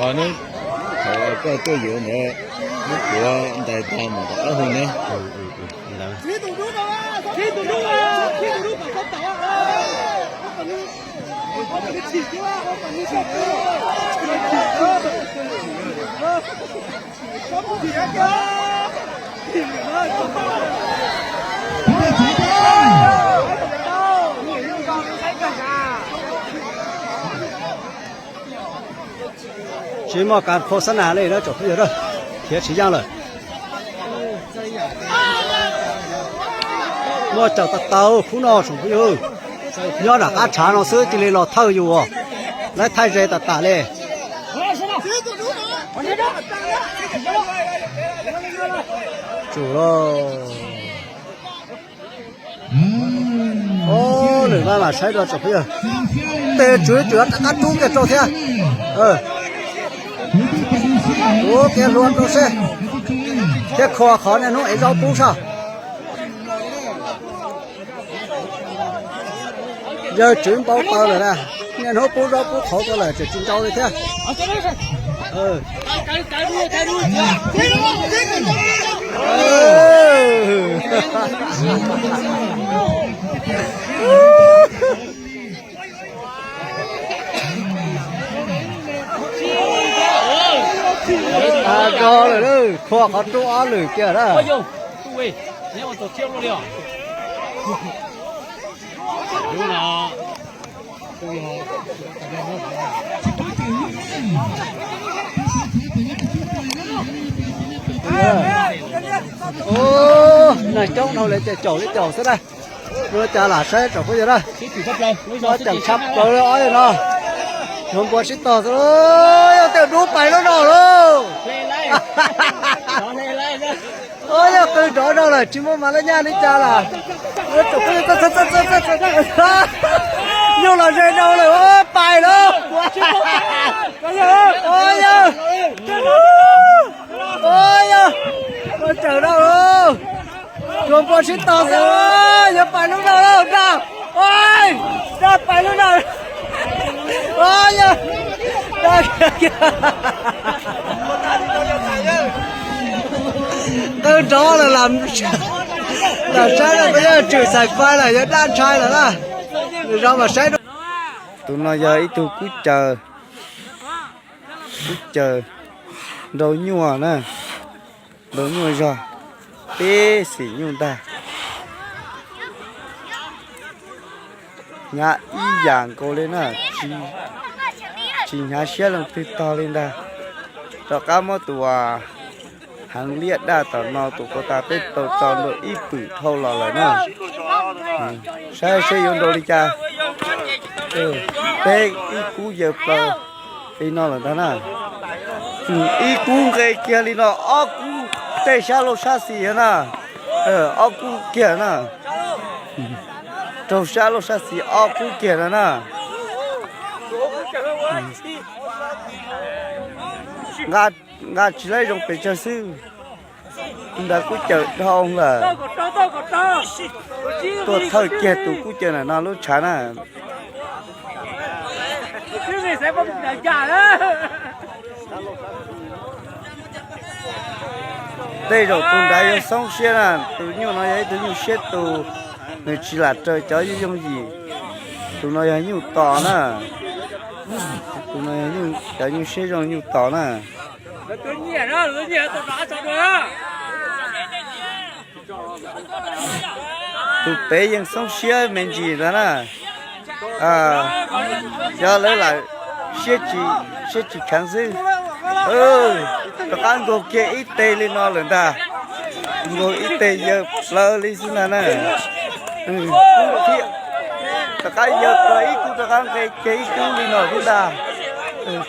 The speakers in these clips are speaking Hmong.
Neb, thaum koj tuaj yuav ntawd, neb tuav ntais tag mus rov qab hu neb. Tsis muaj kas khos xab nas li na tsoom phooj ywg, khiav tsis yeej lawm. Muaj caum tau tau khub no tsoom phooj ywg, nyob nram qab tshav no xwb cia li los thawj yus, lawv thaij ze tam tam li. Tsum lauj. Lwm maj mam saib rau tsoom phooj ywg. Tes tswv tswv rov qab rub kiag rau thiab. Rub kiag hlua rau seb, thiab kho qhov niaj hnub ev zaub pub soj. Yawg tswv npau taws lawm na, niaj hnub pub zaub pub qhauv rau lawm tseem tsis nrau li thiab. Tag nrho lawm, kho qhov rub ob lwm kiag na. Neeg coob dhau li ces caum li caum xwb na. Ua cas lam saib tsoom phooj ywg na. Ob ceem tshaj plaws li ob yawg no. Yuav npua sib tog xwb, yog tej dub pais lub no lauj. Yog qw nrov no lawm tsis muaj mas laj nyaj li cas lawm. Nyuj los ze no lawm pais lauj. Yog, yog, ua cawm no lauj. Yuav npua sib tog xwb, yuav pais lub no lauj, nrag, nrag pais lub no. Yog, qw nrov lawm, lam saib no peb yuav tswm xais fais lawm yuav daj ntshai lawm na. Nws zov mas saib. Tus no yog ib tug kub caws, kub caws nrau nyuaj na, nrau nyuaj zog, peb xim nyuj ntag. Hnyav ib yam nkaus li na, tsis hnyav siab leej twg tog li ntag. Rov qab muab tus heev liaj daj tom no tus ko tas peb tau tso nrau ib pwm dhau los lawm na. Saib seb yuav nrau li cas. Peb ib kub yaws plaws li no lawm ntag na. Ib kub nqe kiag li no, ob kub tej sab laug sab xis na. Ob kub kiag na. Raug sab laug sab xis ob kub kiag no na. Nqa tsis laib zoo pes tsawg xwb. Tus ntawd kub cawm dhau lawm. Tuaj thawj kiag tus kub cawm ntawm no lub tshav na. Tej zaum tus nrad yuav xoob siab na, tus nyuj no yog ib tug nyuj siab tus, nws tsis lam raws cov yooj yooj yim. Tus no yog nyuj tos na, tus no yog cov nyuj siab zoo nyuj tos na. Tus pem yeej xoob siab me ntsis ntag na. Cov lawv lam siab tsis kheev xwb. Rov qab nkaug kiag ib teg li no lawm ntag. Nkaug ib teg yaws plaws li xwb ntag na. Rov qab yaws plaws ib kub rov qab nqe kiag ib kub li no xwb ntag.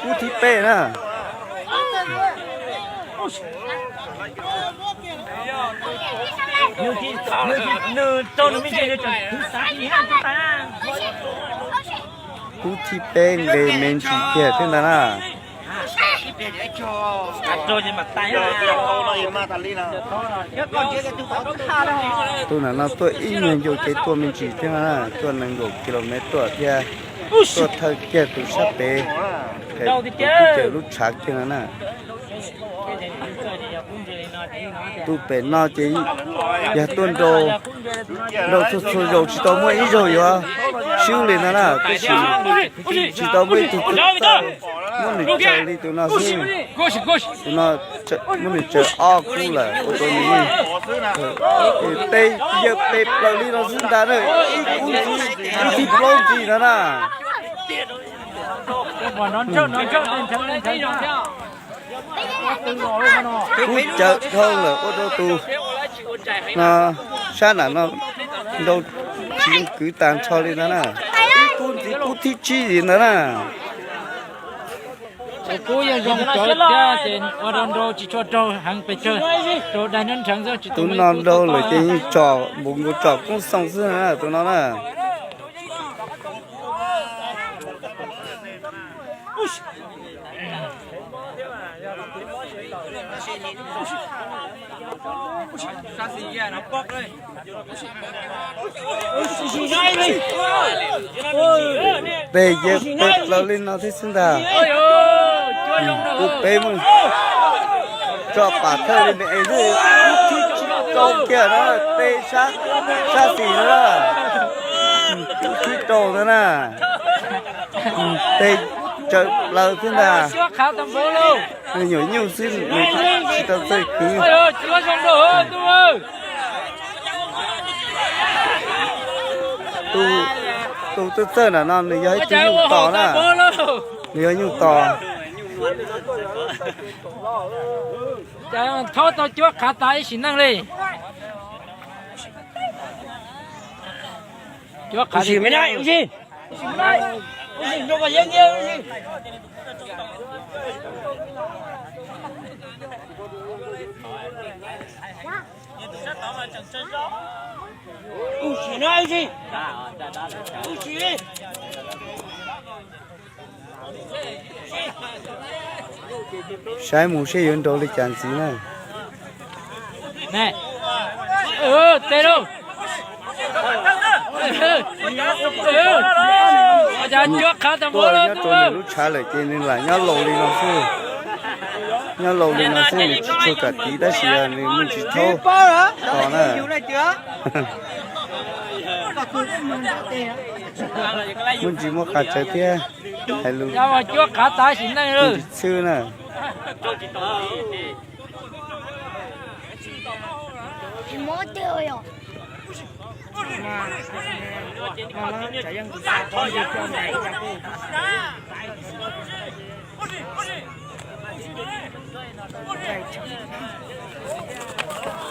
Kub thib peb na. Kub thib peb nqe me ntsis kiag thiab ntag na. Tus ntawm no tuaj ib nyuag ncua kev tuaj me ntsis thiab na, tuaj nees nkaum kilomev tuaj thiab, tuaj thawj kiag tus sab pem. Tus kuj cawm lub tshav kiag no na. Tus pem no ces yog tuaj nrau, nrau txhua txhua zaus tsis tau muaj ib zaug yuav swb li no na, tab sis tsis tau muaj ib tug txawj muab nws tsaws li tus no xwb. Tus no muab nws tsaws ob kub lawm ua rau nws yeej teb yawg pes plaws li no xwb ntag na, ib kub ntxiv, ib kub thib plaub ntxiv no na. Kub cawm dhau lawm ua rau tus no sab nram no nrau tsis zoo kwv tag nrho li ntag na. Ib kub ntxiv kub thib tsib li ntag na. Kub yeej zoo cawv thiab ces ua rau nrau tsis tshua raug heev pes tsawg, raug daig nrhawv xwb. Tus no nrau lawm ces yeej tsom npaum nkaus tsom koob xoo xwb na tus no na. Pes yawg pes plaws li no thiab xwb ntag. Kuv peb mus tso pam thawj li me es xwb, kub thib rau kiag na, peb sab, sab xis na, kub thib rau ntawd na. Pes tsawv plaws xwb ntag. Nws nyuam nyuj xwb nws tsis tau txawj kwv. Tus txawj txawj nram no nws yog ib tug nyuj tos na. Nws yog nyuj tos. Thaub tau cuab qhav tas ib sim neej li. Cuab qhav Saib mus seb yuav nrau li cas ntxiv na. Tuaj nyob rau nws lub tshav lawm ces nws lam nyob laus li no xwb. Nyob laus li no xwb nws tsis tshua kam tiv tab sis nws muaj ntsis thaub tos na. Muaj ntsis muaj qas tsawv thiab. Hais lus muaj ntsis txhwb na.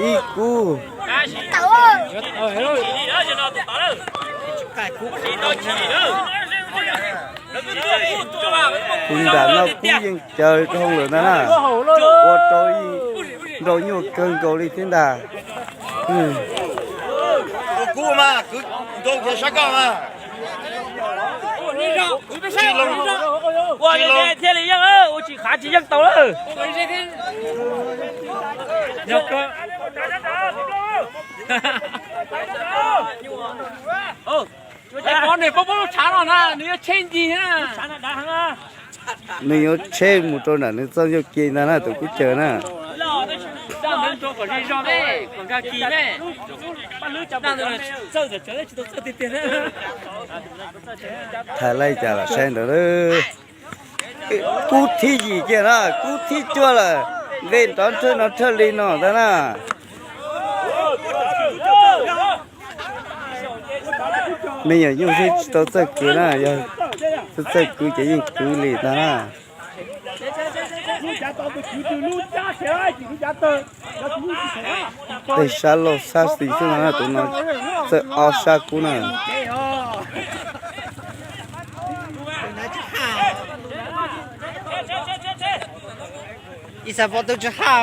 Ib kub. Tus nram no kub yeej cawv dhau lawm ntag na. Ua rau yeej nrau nyuaj kawg nkaus li thiab ntag. Thiaj li yeej, ua tsis qhav tsis yeej tau lawm. Nws yuav tsheb mus rau nram nws txoj ncauj ke ntag na tus kub cawv na. Thaij laij cas lam saib ntawd. Kub thib yim kiag na, kub thib cuaj lawm, nqe nrov nrhawj no nrhawj li no ntag na. Me nyuam nyuj xwb tsis tau txawj kwv na, yog txawj kwv ces yeej kwv li ntag na. Tej sab laug sab xis xwb no na, tus no txawj ob sab kub na. Ib xav pom tus tsis haj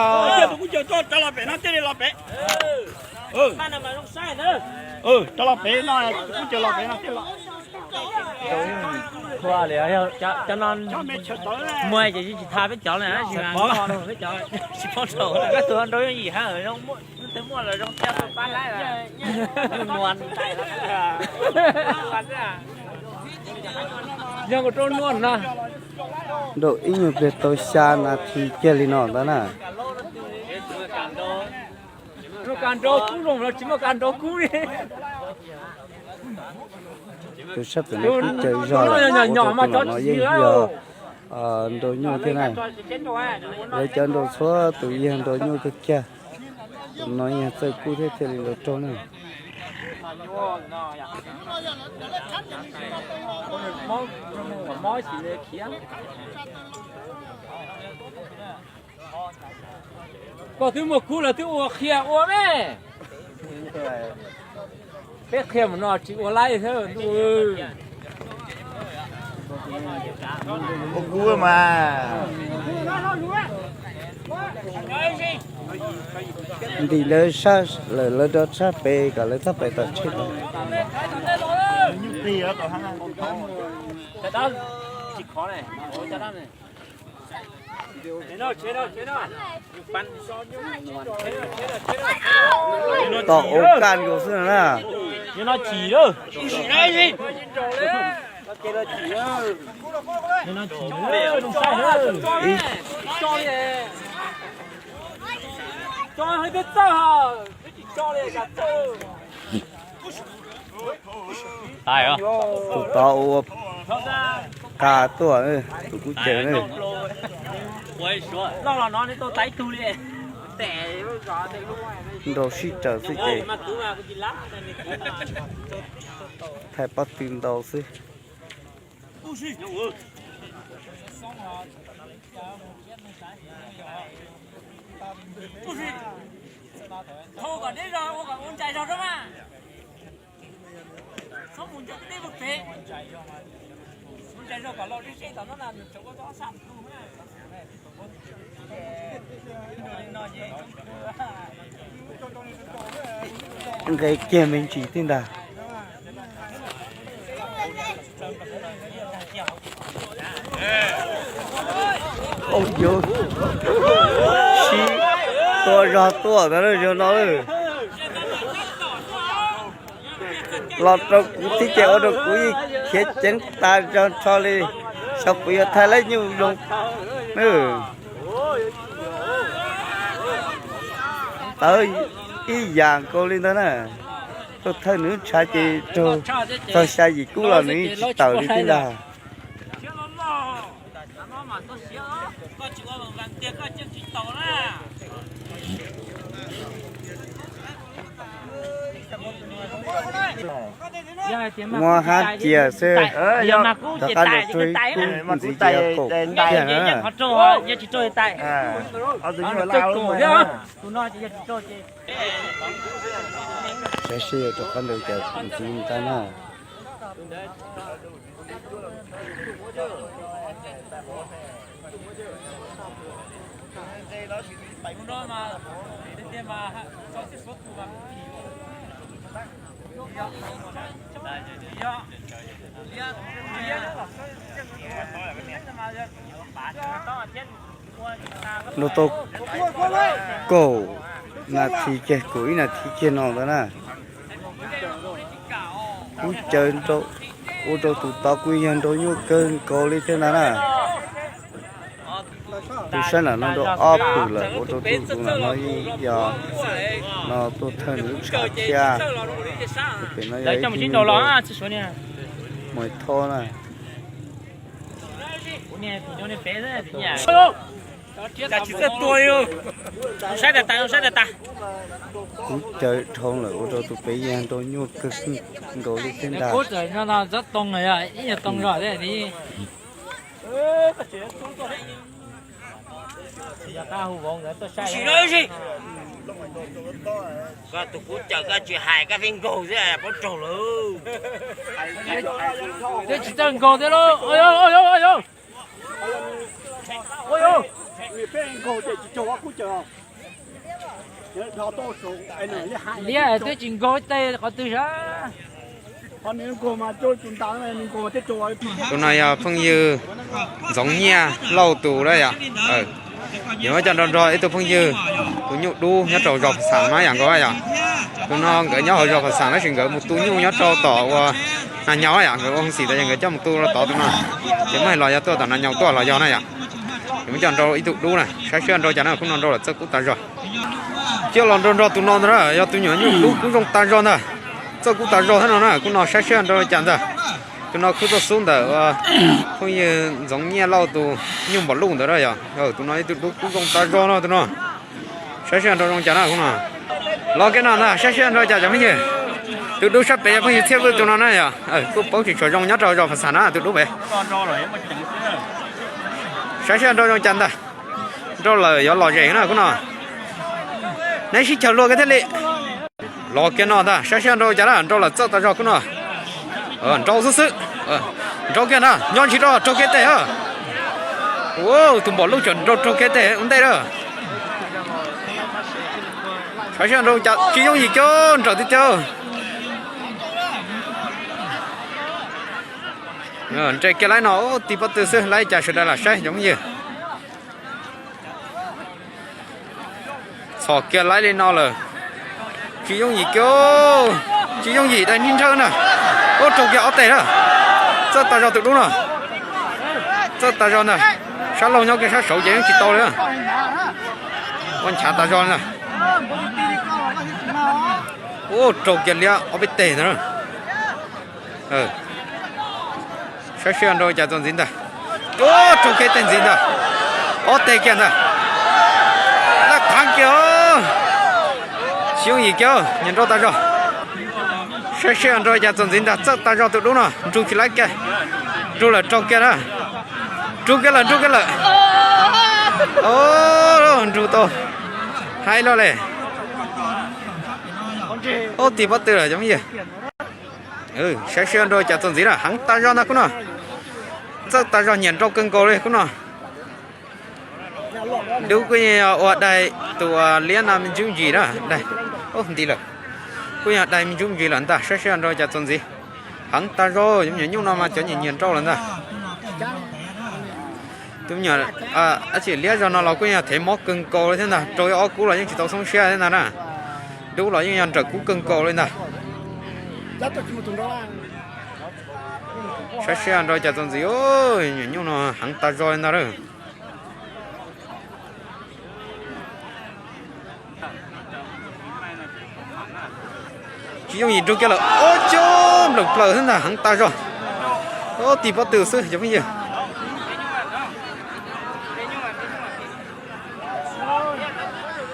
os. Cov no muag ces tsis tha peb cov na, tsis peb cov, koj tus nrau yooj yim hab, twb muaj los zoo thiab pab laib. Nrau ib nyuag pliag tau xya nas this kiag li no ntawd na. Tus sab pem no kuj caw zog lawm, ua rau tus no yeej yog nrau nyuj thiab na. Lawv cov nrau txhua tus yog nrau nyuj kawg kiag. Tus no yog txawj kub thiab thiaj li nrau raug na. Koj twb muaj kub los twb ua qhia ua me. Peb qhia mus no tsis ua laib thiab. Ua kub mas. Ntim lawv sab lawm lawv rov sab pem kom lawv txhob pem tom tsheb. Tom ua kaj nkaus xwb no na. Tus tod ua qas tuaj, tus kub caws na. Nrau sib raws xwb ces thaij pob tw ntau xwb. Nqe kiag me ntsis thiab ntag. Ua yuav sib tua zog tuaj ntawd lawm zaum no lawm. Los rau kuv thiab ces ua rau kuv yeej khiav ceev tas zog nrho li. Xyov kuv yuav thaij laib nyuj zoo na. Tawv ib yam nkaus li ntawd na. Tuaj thawj nws lub tshav ces raug txog xya yim kub los nws yeej tsis tawm li thiab ntag. Muab hab cia xwb, rov qab rau tug ib kub ntxiv ces yog kaum kub kiag na. Saib seb yuav rov qab nrau cas ntxiv mus tag na. Nrau tau kaum nas this kiag, kaum ib nas this kiag no ntawd na. Kuv caw ua rau tus tod kuj yog nrau nyuaj kawg nkaus li thiab ntag na. Tus sab nram no nrau ob pwm lawm, ua rau tus nram no yog no tuaj thawj nws lub tshav thiab. Tus pem no yog ib tug nyuj nrau Maiv Thob na. Kuv caw dhau lawm ua rau tus pem yog nrau nyuaj kawg nkaus li thiab ntag. Koj tus kuv caw koj tsis hais koj pheej nkaug xwb paub raug lawm. Twb tsis txawj nkaug thiab lauj. Liab twb tsis nkaug tej qhov twg sab. Tus no yog phooj ywg Ntxoov Nyiaj Lauj tus lawm yom. Nws muab coj nrog nrog ib tug phooj ywg tu nyuj dub nyob rau zos Pha Xaam no yom nkauj yom. Tus no nkawd nyob hauv zos Pha Xaam tab sis nkawd mus tu nyuj nyob rau tom uas Nas Nyaus yom, nkawd ua hoob xim tas yog nkawd coj mus tu rau tod tus no. Ces muab hais los yog tuaj tom Nas Nyaus tuaj los yog na yom. Ces muab coj nrau ib tug dub na, saib seb nrau cas na, khub no nrau lawm txawj kub tas zog. Coj los nrau nrog tus no ntag na, yog tus nyuam nyuj dub kub zoo tas zog ntag. Txawj kub tas zog thiab no na, khub no saib seb nrau cas ntag. Tus no khub tuaj xub ntawm phooj ywg Ntxoov Nyiaj Lauj tus nyuj npom luj ntawd na yom. Tus no ib tug dub kub zoo tas zog no tus no. Saib seb nrau zoo cas na khub no. Los kiag no ntag, saib seb nrau cas cov phooj ywg. Tus dub sab pem yog phooj ywg Txhiaj Vwj tus no na yom. Kuj paub tsis tshua zoo nyob rau zos Phas Xas na tus dub pem. Saib seb nrau zoo cas ntag. Nrau lawm yuav lom zem na khub no. Neb sib chaws luag kiag thiaj li. Los kiag no ntag, saib seb nrau cas na, nrau lawm txawj tas zog khub no. Nrau xwb xwb. Nrau kiag na, nyob ntsis rau raug kiag tes. Tus npom luj tseem nrau raug kiag tes ua ntej na. Saib seb nrau cas, tsis yooj yim kiag, nrawm tiag tiag. Nres kiag laib no, ub, tig pob tw xwb, laib cas sawv daws lam saib cov phooj ywg. Txhom kiag laib li no lawm. Tsis yooj yim kiag, tsis yooj yim, daig nij nrawj na. Ub, raug kiag ob teg na. Txawj tas zog tus dub no. Txawj tas zog ntag. Sab laug nyob kiag sab saud ces yeej tsis tau li. Ua nchav tas zog li ntag. Ub, raug kiag liab ob peb teg ntag. Saib seb nrau cas txuas ntxiv ntag. Ub, raug kiag teg ntxiv ntag. Ob teg kiag ntag. Laj qhav kiag. Tsis yooj yim kiag, nyiam nrau tas zog. Saib seb nrau cas txuas ntxiv ntag, txawj tas zog tus dub no, nrug tsis laib kiag. Nrug lawm raug kiag na. Nrug kiag lawm, nrug kiag lawm. Nrug tau. Hais loj le. Ub, tig pob tw lawm cov phooj ywg. Saib seb nrau cas txuas ntxiv na, heev tas zog ntag khub no. Txawj tas zog, nyiam nrau kawg nkaus li khub no. Dub kuj yog ua daig tus liab no me ntsuj ntsis na, daig, nti lawm. Kuj yog daig me ntsuj ntsis lawm ntag, saib seb nrau cas txuas ntxiv. Heev tas zog, cov me nyuam nyuj no mas cov nyiam nyiam nrau lawm ntag. Tus me nyuam, dab tsi, liab zog no los kuj yog thev mob kawg nkaus li thiab ntag, rau ib ob kub los yeej tsis tau xoob siab thiab ntag na. Dub los yeej yog nrawm kub kawg nkaus li ntag. Saib seb nrau cas txuas ntxiv, me nyuam nyuj no heev tas zog li ntag lawm. Tsis yooj yim, nrug kiag lawm, ub, cov nplawm plaws thiab ntag, heev tas zog. Ub, tig pob tw xwb cov phooj ywg.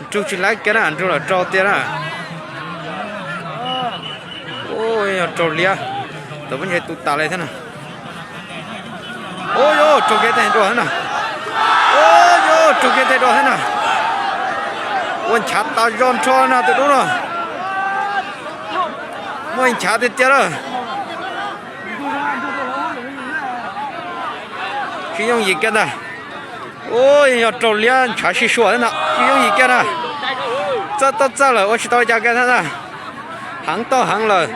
Nrug tsis laib kiag na, nrug lawm raug tiag na. Ub, yog raug liab, tau pob ntseg tu tas li thiab na. Ub, yog raug kiag teg dua thiab na. Ub, yog raug kiag teg dua thiab na. Ua nchav tas zog nrho na tus dub no. Muaj nchav tiag tiag lawm. Tsis yooj yim kiag ntag. Ub, yog raug liab ntshav sib suam thiab ntag, tsis yooj yim kiag na. Txawj txawj txawj lawm ua tsis tau li cas kiag thiab ntag. Heev tau heev lawm.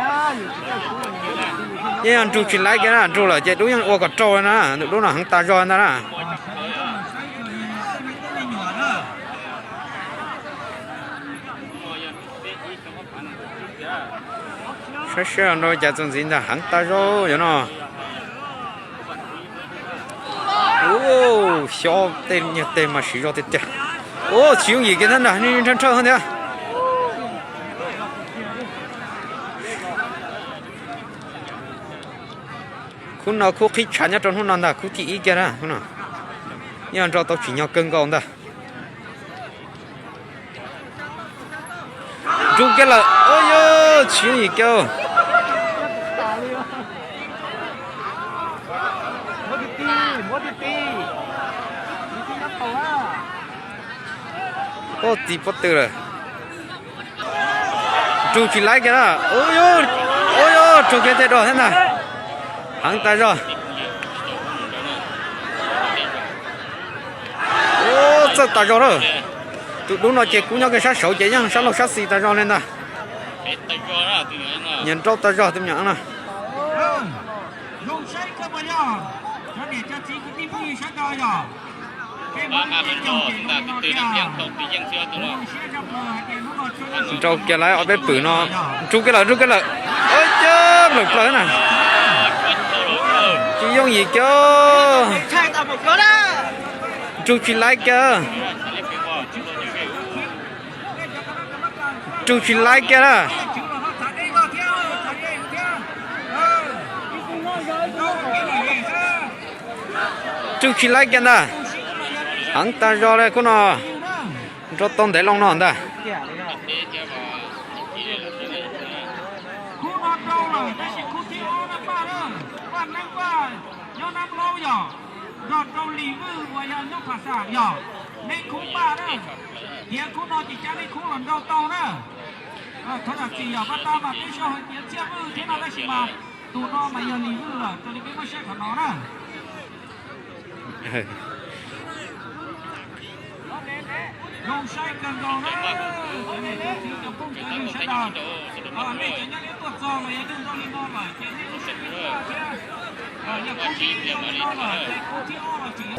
Yeej yog nrug tsis laib kiag na, nrug lawm ces dub yeej ua kom raug li na, tus dub no heev tas zog ntag na. Saib seb nrau cas txuas ntxiv ntag, heev tas zog yov no. Ub, xyob tej nyuag teg mas siv zog tiag tiag. Ub, tsis yooj yim kiag thiab ntag, nrhawj nrhawj thiab. Khub no khub qhib tshav nyob rau hnub no ntag, khub thib ib kiag na, khub no. Yeej nrau tau tsim nyog kawg nkaus ntag. Nrug kiag lawm, ub, yog tsis yooj yim kiag. Ub, tig pob tw lawm. Nrug tsis laib kiag na. Ub, yog raug kiag teg dua thiab ntag. Heev tas zog. Ub, txawj tas zog lawm. Tus dub no ces kuv nyob kiag sab saud ces yeej sab laug sab xis tas zog li ntag. Nyiam nrau tas zog tus me nyuam no. Nrau kiag lawm ob peb pwm no. Nrug kiag lawm, nrug kiag lawm. Ub, cov nplawm plaws na. Yooj yim kiag. Rub tsis laib kiag. Rub tsis laib kiag na. Rub tsis laib kiag ntag. Heev tas zog li khub no. Nrau tau ntev loo no ntag. Khub no rau lawm tab sis khub thib ob na Paj na, Vaj Neeb Vaj nyob Nab Laub yog, nrog rau Lis Vwj uas yog nyob Phas Xam yog, neb khub Paj na, tiav khub no ces cab neb khub los nrau tau na. Thov zam txim yog Paj Tag mas peb sau hais tias Txiaj Vwj thiab no tab sis mas tus no mas yog Lis Vwj lawm, raws li peb muab saib qhov no na. Zoo saib kawg nkaus na, cov niam cov txiv cov phooj cov ywg sawv daws. Nej cov nyob deb tuaj txog los yog zoo nraug li no lawm ces nej lub siab pib tuaj thiab. Yog khub thib zoo li no lawm ces khub thib ob los tseem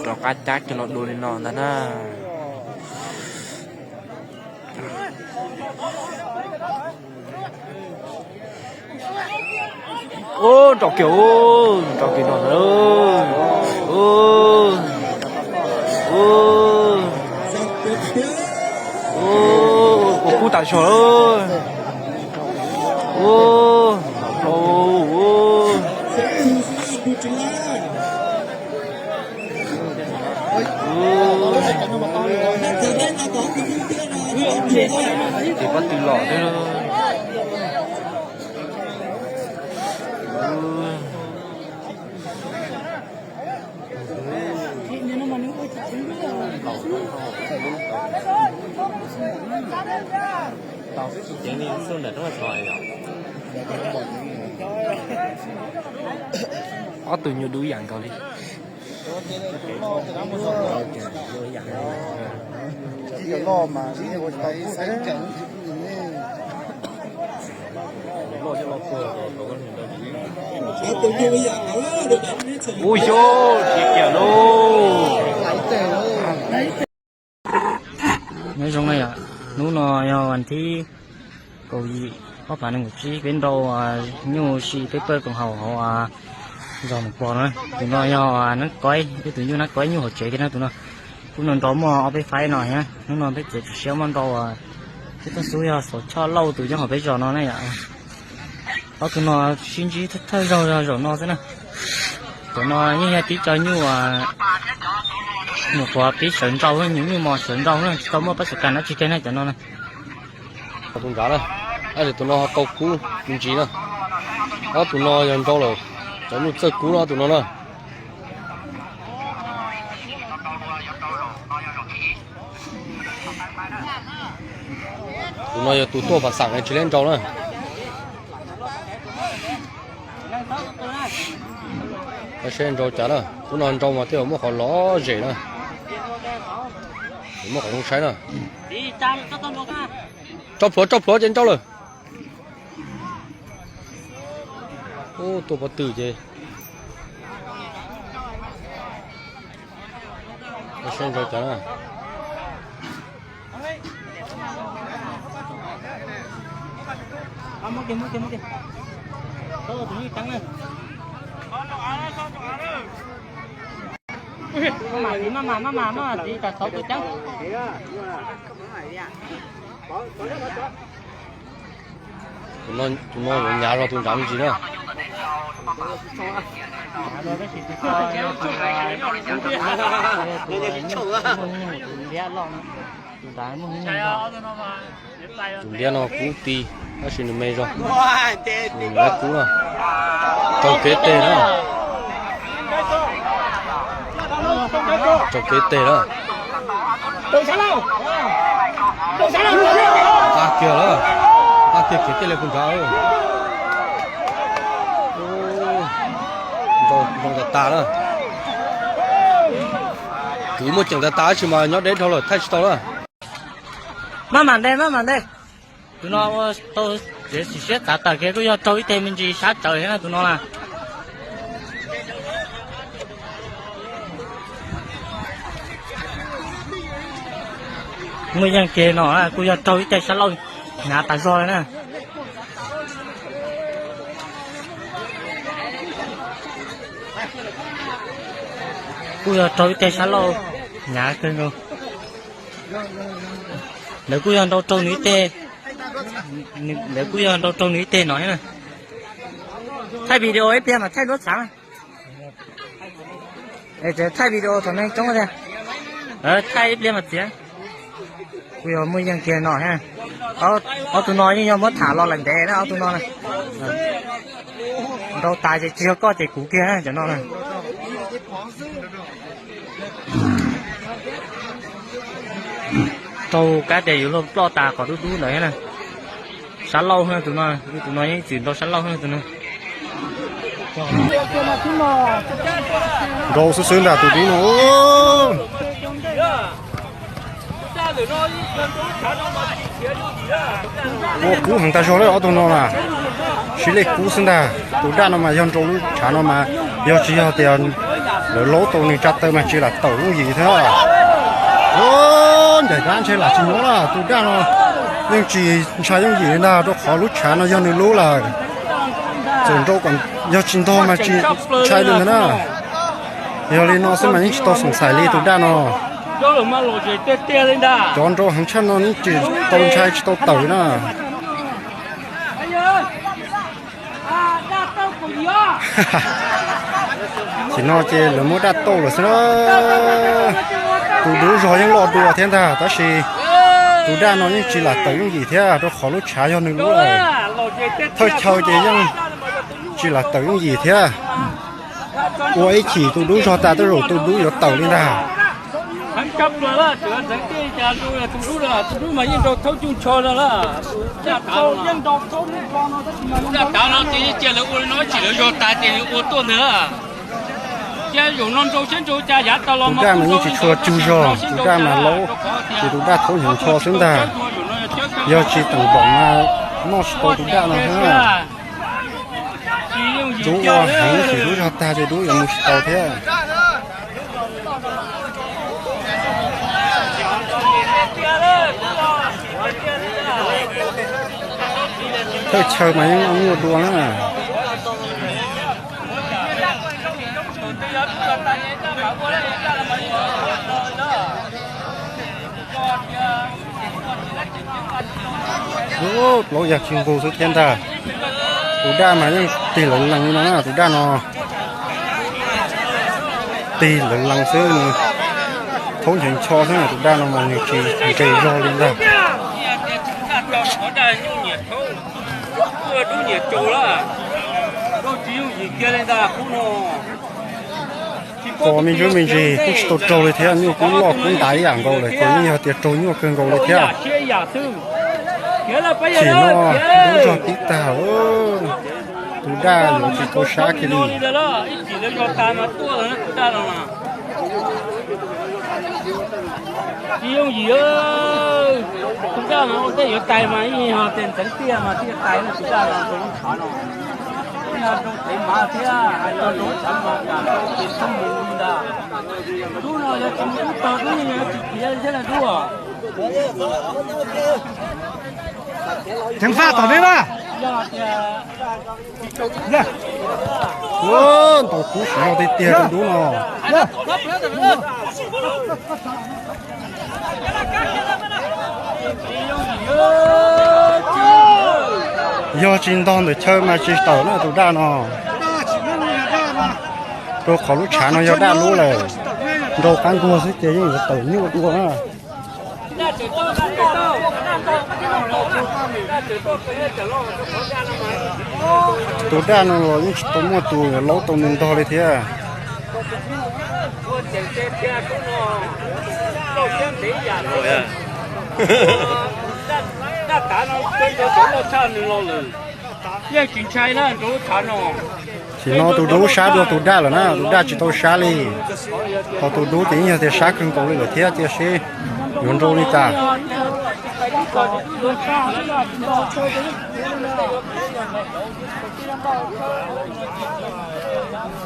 rov qab cab kiag los dua li no ntag na. Ub, nrau kiag, ub, nrau kiag no ntag. Ub, ub, ub, kub tas zog lawm. Ub, ub. Ces pob tw los thiab. Ob tug nyuj dub yam nkaus li. Ub xyov, tsis kiag lauj. Nyob zoo na yom, hnub no yog vas thib kaum yim ob phav nees nkaum tsib, peb nrau nyuj si peb pawg koom haum hauv zos Mus Pog na. Tus no yog Nab Koib, ib tug nyuj Nab Koib nyuj hauv tsev thiab na tus no. Kuj nrau muaj ob peb faib no thiab, hnub no peb txiav txim siab muab nrau, peb txoj xub yog Xauv Choj Lauj tus nyob hauv peb zos no na yom. Ob tug no sib ntsib thawj zaug yog zaum no xwb na. Cov no yeej yog tib co nyuj, nyuam qhuav pib sawv nrau, nyuam nyuj mos sawv nrau na, tsis tau muaj pab xav kas dab tsi kiag na cov no na. Tus nrad na, tab sis tus no ho tau kub me ntsis na. Ob tug no yog nrau lawm, cov nyuj txawj kub na ob tug no na. Tus no yog tus tuaj Phas Xam tsis liab nrau na. Saib nrau cas na, hnub no nrau mas thiaj muaj qhov lom zem na. Muaj qhov zoo saib na. Tso plhuav, tso plhuav ces nrau lawm. Ub, tuaj pob tw ces. Saib nrau cas na. Maj mam, maj mam, maj mam, maj mam, tiv tas tau tus ceeb. Tus no yuav nyav zog tus nrad me ntsis na. Tus liab no kub ti, tab sis nws me zog. Nws liab kub na. Raug kev teg na. Raug kev teg na. Nqa kiag lawm. Nqa kiag kev teg li tus nrad. Zoo tas tas na. Kwv muaj ceem tas tas tab sis mas nyob deb dhau lawm thaij tsis tau na. Maj mam nte, maj mam nte. Tus no ua tau txiav txim siab txav tawm kiag kuj yog raug ib teg me ntsis sab tsawv thiab na tus no na. Muaj yeej kiag no kuj yog raug ib teg sab laug hnyav tas zog li na. Kuj yog raug ib teg sab laug hnyav kawg nkaus. Lawv kuj yog nrau raug nws ib teg, lawv kuj yog nrau raug nws ib teg no thiab na. Thaij video ib pliag mas thaij duab txhav. Thaij video thaum neeg coob thiab. Thaij ib pliag mas txiav. Kuj yog muaj yeej kiag no thiab. Ob tug no yeej yog muab tham los lawm ntev na ob tug no na. Nrau tas ces tsis yog koj ces kuv kiag cov no na. Raug kab tias yuav luag ploj tas qhov dub dub ntawd thiab na. Sab laug tus no, tus no yeej txwm nrau sab laug tus no. Nrau xwb xwb ntag tus dub no. Ua kub heev tag zog li ob tug no na. Sib lej kub xwb ntag. Tus daj no mas yog nrau lub tshav no mas yog tsis yog tias lawv laub tau nws tsa taw mas tsis lam tawm yooj yim thiab. Ncaim dab ntshe lam tsis nyob na, tus daj no yeej tsis ntshai yooj yim li ntag, rau qhov lub tshav no yog nws lub lawm. Txawm nrau kom yog tsis ntog mas tsis ntshai li ntag na. Yog li no xwb mas yeej tsis tau xoom xaim li tus daj no. Cov nrau heev tshaj no yeej tsis tau ntshai tsis tau tawm na. Tam no ces lawv muab daj tauj lawm xwb na. Tus dub zog yeej loj dua thiab ntag, tab sis tus daj no yeej tsis lam tawm yooj yim thiab, rau qhov lub tshav yog nws lub lawm. Thawj chaw ces yeej tsis lam tawm yooj yim thiab. Ua ib chim tus dub zog tas tej zaum tus dub yuav tawm li ntag. Tus daj mas yeej tsis tshua cug zog, tus daj mas laub, ces tus daj thaub hnyuv ncho xwb ntag. Yog tsis teem npaum mas noj tsis tau tus daj no thiab. Dub ua heev, sim dub zog tag ces dub yuav mus tsis tau thiab. Thawj chaw mas yeej nyuaj dua na. Plaub yag tsis nqug xwb thiab ntag. Tus daj mas yeej tig lawv lees li no na, tus daj no tig lawv lees xwb, nws thaub ncheev ncho xwb, tus daj no mas nws tsis nres zog li ntag. Tso me ntsuj me ntsis kuj tsis tau raug li thiab, nyuaj kub loj kub ntais ib yam nkaus lawm ces yeej yog tias raug nyuaj kawg nkaus li thiab. Chim no dub zog tib tag, tus daj yuav tsis tau sab kiag li. Tus daj no tej yuav tais mas ib yog tias ntxeev tiaj mas thiaj tais, tus daj no rau lub tshav no, rau tev mav thiab hais tau rau lub tshav mas kam rau ces txhob mus li ntag. Dub no yog tsis mus dub tag dub yeej yuav tsis khiav thiab na dub. Ceev faj tom neb na. Ntaus kub siv zog tiag tiag tus dub no. Yog tsis ntog ntawm chaw mas tsis tawm na tus daj no. Rau qhov lub tshav no yog daj lub lawm, nrau qab nkuag xwb ces yeej yuav tawm nyuaj dua na. Tus daj no los yeej tsis tau muaj tus laub tau nws ntog li thiab. Tam no tus dub sab dua tus daj lawm na, tus daj tsis tau sab li. Ho tus dub ces yeej yog tias sab kawg nkaus li lawm thiab, cia seb yuav nrau li cas.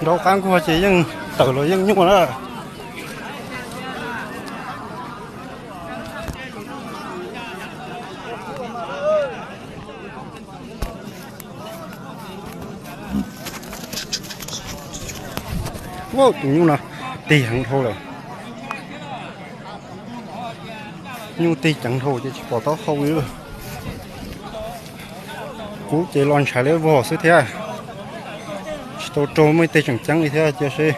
Nrau qab nkuag ces yeej tawm los yeej nyuaj na. Tus nyuj no tig heev dhau lawm. Nyuj tig ceev dhau ces tsis pom taub hau li. Kub ces los ntshav liab vog xwb thiab. Tsis tau raug muaj ib teg tseem ceeb li thiab, cia seb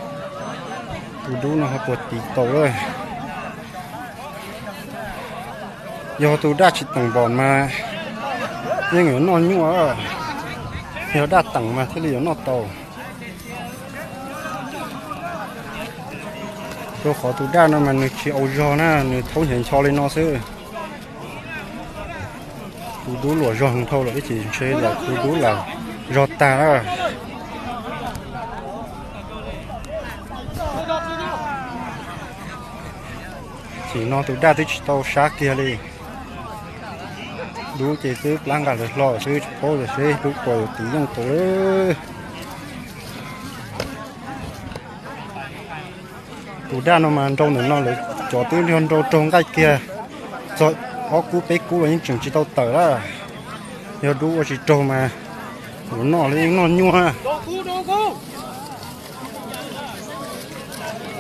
tus dub no ho puas tiv tau lawm. Yog tus daj tsis teem npom mas yeej yuav noj nyuaj, yog daj teem mas thiaj li yuav noj tau. Rau qhov tus daj no mas nws tsis au zog na, nws thaub nchav ncho li no xwb. Tus dub luam zog heev dhau lawm, ib chim ntshe lawm tus dub lawm zog tag lawm. Chim no tus daj twb tsis tau sab kiag li. Dub ces twb plab nqa lawv hlo xwb, tsis paub tias seb dub puas yuav tiv yeej tau lawm. Tus daj no mas nrau ntawm no lawv cov twb yog nrau raug nqaij kiag, txog ob kub peb kub los yeej tseem tsis tau tawm lawm. Yog dub ua tsis raug mas yuav noj los yeej noj nyuaj.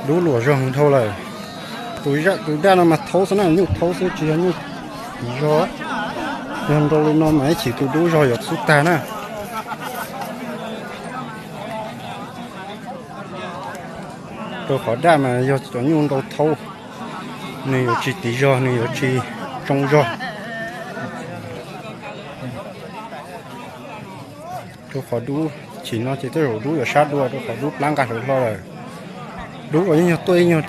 Dub luam zog heev dhau lawm. Tus daj no mas thaub xwb na, nyuj thaub xwb tsis yog nyuj tiv zog. Yog nrau li no mas ib chim tus dub zog yuav xub tag na. Rau qhov daj mas yog cov nyuj nrau thaub, nws yuav tsis tiv zog, nws yuav tsis tsoo zog. Rau qhov dub, chim no ces tej zaum dub yuav sab dua rau qhov dub plab nqa hlawv hlo lawm. Dub los yeej yog tuaj, yeej yog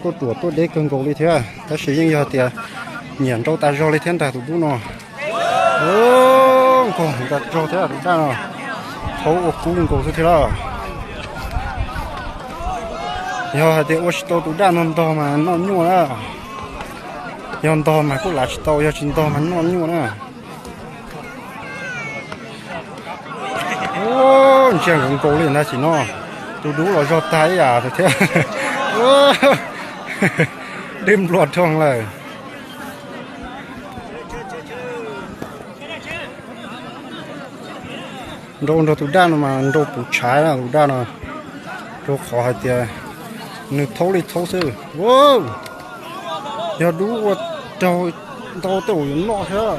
tuaj ruam tuaj deb kawg nkaus li thiab, tab sis yeej yog tias nyiam nrau tas zog li thiab ntag tus dub no. Nkauj nrau zog thiab tus daj no, thaub ua kub nkaus xwb thiab lawm. Yog hais tias ua tsis tau tus daj no ntog mas noj nyuaj na. Yog ntog mas kuj lav tsis tau, yog tsis ntog mas noj nyuaj na. Ntsia nkaus nkaus li ntag chim no, tus dub los zog tag ib yam thiab. Dej nplua rog lawm. Nrau nrog tus daj no mas nrau puv tshav na tus daj no, rau qhov hais tias nws thaub li thaub xwb. Yog dub ua raug ntau tej zaum yuav noj thiab.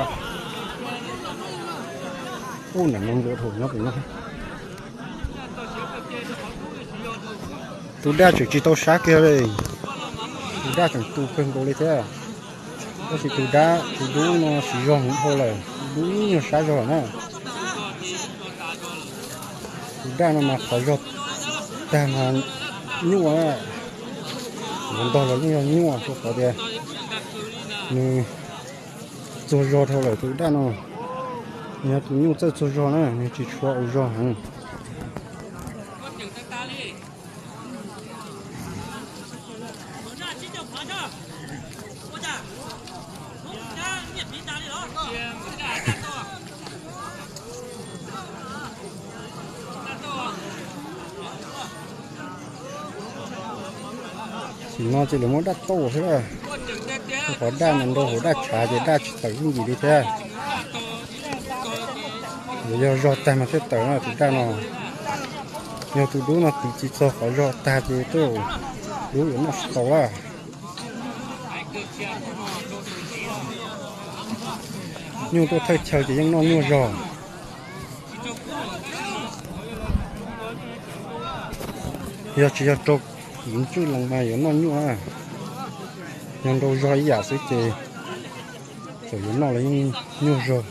Ub, nram no nplua dhau nyob pem no. Tus daj tseem tsis tau sab kiag li. Tus daj tseem tu kawg nkaus li thiab. Tab sis tus dab, tus dub no siv zog heev dhau lawm, tus dub ib nyuag sab zog lawm na. Tus daj no mas qhov zog tag mas nyuaj, yuav ntog los yeej yog nyuaj rau qhov tias nws txuag zog dhau lawm tus daj no. Nws yog tus nyuj txawj txuag zog na, nws tsis tshua au zog heev. Tsim no ces lawv muab daj tauj xwb, qhov daj mas nrau hauv daj tshav ces daj tsis tawm yooj yim li thiab. Yuav yog zog tag mas thiaj tawm na tus daj no. Yog tus dub no tiv tsis txog qhov zog tag ces tus dub yuav noj tsis tau lawm. Nyuj tuaj thawj chaw ces yeej noj nyuaj zog. Yog tsis yog rau kiv ntswj lees mas yuav noj nyuaj na. Yog nrau zog ib yam xwb ces txawm yuav noj los yeej nyuaj zog.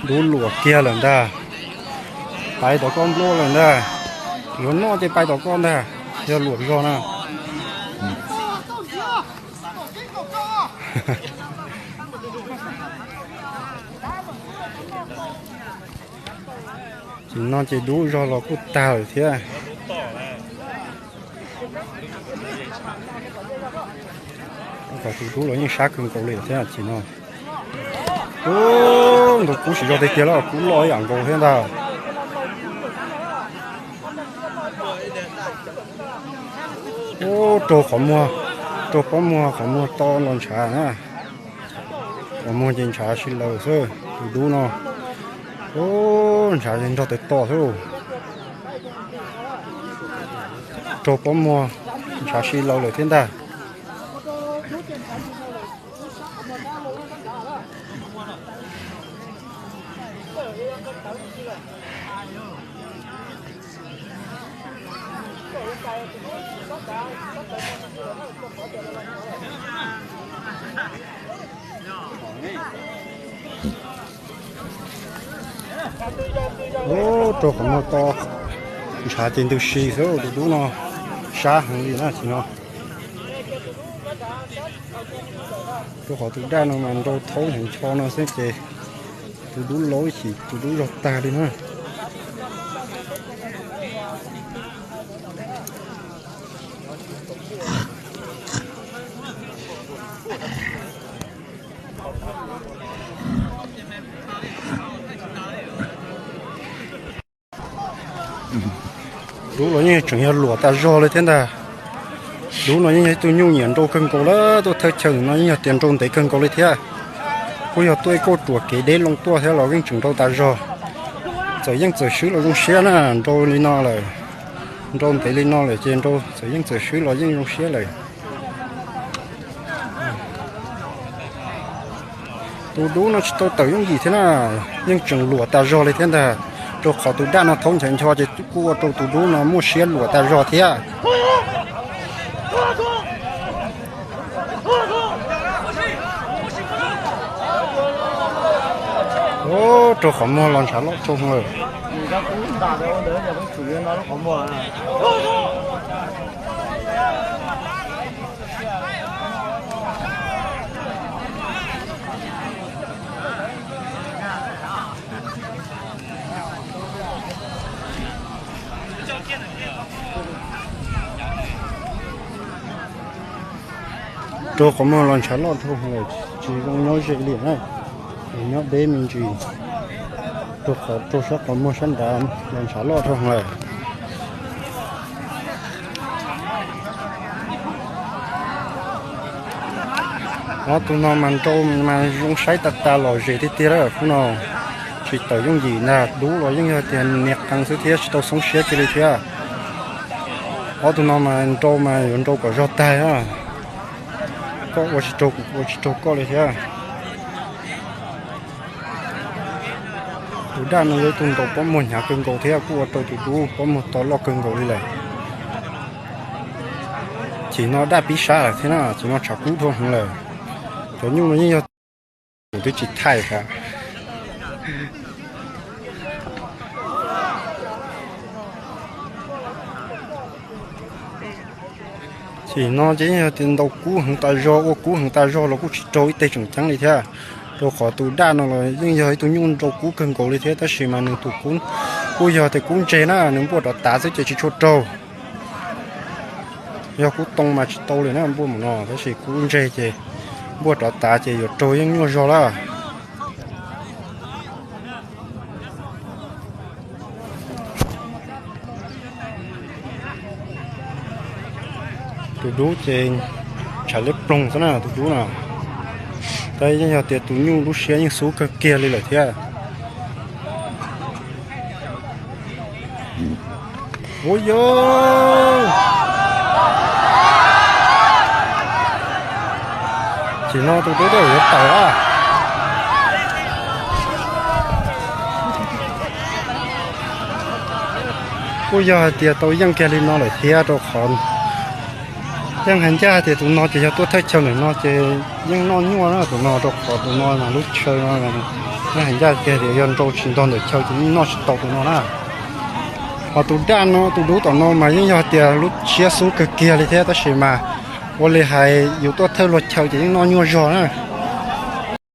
Dub luam kiag lawm ntag. Pais tom koj npluab lawm ntag. Yuav noj ces pais tom koj ntag, yog luam zog na. Tsim no ces dub zog los kuj tag lawm thiab. Kom tus dub los yeej sab kawg nkaus li thiab tsim no. Ub, ntaus kub siv zog tiag tiag los kub loj ib yam nkaus thiab ntag. Raug qhov muag, raug pob muag qhov muag to los ntshav na. Qhov muag ces ntshav si laws xwb tus dub no. Ntshav ces nrog tawv to xwb. Raug pob muag ntshav si laws lawm thiab ntag. Raug qhov muag to, ntshav ces ntws si xwb tus dub no, sab heev li na tsis no. Rau qhov tus daj no mas nrau thaub ncho no xwb ces tus dub laub ib chim tus dub zog tag li na. Dub los yeej tseem yog luam tas zog li thiab ntag. Dub no yeej yog ib tug nyuj nyiam nrau kawg nkaus lawm, tuaj thawj chaw no yeej yog tias nrau ntev kawg nkaus li thiab. Kuj yog tuaj ib kauj ruam kev deb loo tuaj thiab los yeej tseem nrau tas zog. Txawm yeej txawm swb los zoo siab na, nrau li no lawm, nrau ntev li no lawm ces nrau txawm yeej txawm swb los yeej zoo siab lawm. Tus dub no tsis tau tawm yooj yim thiab na, yeej tseem luam tas zog li thiab ntag. Rau qhov tus daj no thaub ncho ncho ces kuj ua rau tus dub no muaj siab luam tas zog thiab. Rau qhov muag los ntshav loj tshaj lawm. Rau qhov muag los ntshav loj dhau lawm, tsis zoo nyob ze li na, nyob deb me ntsis. Rau qhov rau sab qhov muag sab nrad los ntshav loj dhau lawm. Ob tug no mas nrau mas zoo saib tas tas lom zem tiag tiag lawm khub no. Tsis tawm yooj yim ntag, dub los yeej yog tias nias qees xwb thiab tsis tau xoob siab kiag li thiab. Ob tug no mas nrau mas yuav nrau kom zog tag. Koj ua tsis raug kuv, kuv ua tsis raug koj li thiab. Tus daj no yog ib tug ntaus pob muag hnyav kawg nkaus thiab kuj ua rau tus dub pob muag to loj kawg nkaus li lawm. Chim no daj pib sab lawm thiab na, chim no tshav kub dhau heev lawm. Cov nyuj no yeej yog tus twb tsis thaij thiab. Chim no ces yeej yog tias ntaus kub heev tas zog, ua kub heev tas zog los kuj tsis raug ib teg tseem ceeb li thiab. Rau qhov tus daj no los yeej yog ib tug nyuj nrau kub kawg nkaus li thiab, tab sis mas nws tus kub kuj yog tias kub ntseg na, nws npuaj rov tav xwb ces tsis tshua raug. Yog kub too mas tsis tau li na npuaj mus no, tab sis kub ntseg ces npuaj rov tav ces yuav raug yeej nyuaj zog lawm. Tus dub ces tshav liab ploog xwb na tus dub no. Tab yeej yog tias tus nyuj lub siab yeej xub kawg kiag li lawm thiab. Ua yog chim no tus dub yuav tawm a. Kuj yog hais tias tau yeej kiag li no lawm thiab rau qhov yeej hais ncaj hais tias tus no ces yog tuaj thawj chaw ntawm no ces yeej noj nyuaj na tus no, rau qhov tus no mas lub chaw no yeej hais ncaj kiag tias yog nrau tsis ntog ntawm chaw ces yeej noj tsis tau tus no na. Ho tus daj no tus dub tom no mas yeej yog tias lub siab xub kawg kiag li thiab, tab sis mas ua li hais yus tuaj thawj luag chaw ces yeej noj nyuaj zog na.